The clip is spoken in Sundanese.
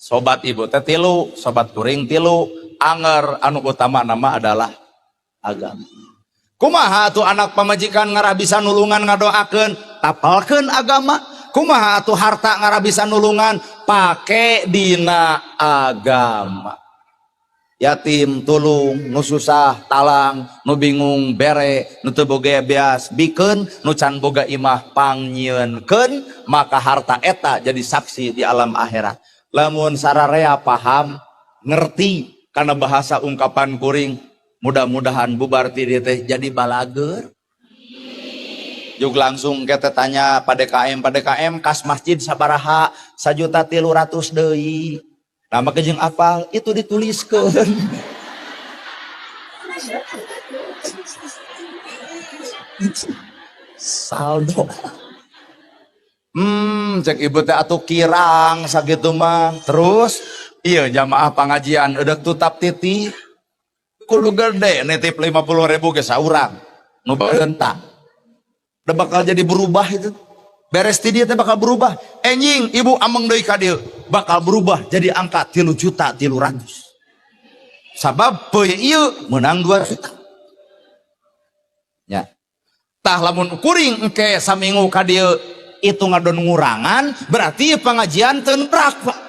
Sobat ibu teh tilu, sobat kuring tilu, anger anu utama nama adalah agama. Kumaha atuh anak pamajikan ngarah bisa nulungan ngadoakeun, tapalkeun agama. Kumaha atuh harta ngarah bisa nulungan, pake dina agama. Yatim tulung, nu susah talang, nu bingung bere, nu teu boga beas bikeun, nu can boga imah pangnyieunkeun, maka harta eta jadi saksi di alam akhirat. Lamun sararea paham, ngerti karena bahasa ungkapan kuring, mudah-mudahan bubar ti dieu teh jadi balager. Juk langsung kita tanya pada KM, pada KM kas masjid sabaraha, 1.300.000 deui. Nah, maka jeung apal itu dituliskeun. Saldo. Cek ibu teh atuh kirang sakitu mah. Terus iya jamaah pengajian udah tutap titi. Kudu gede nitip 50.000 ge saurang. Nu bentak. Udah bakal jadi berubah itu. Beres ti dieu teh bakal berubah. Enjing ibu ameng deui ka dieu bakal berubah jadi angka 3.300.000. Sabab poe ieu menang 2 juta. Ya. Tah lamun kuring engke saminggu ka dieu itu ngadon ngurangan berarti pengajian teu nabrak, Pak.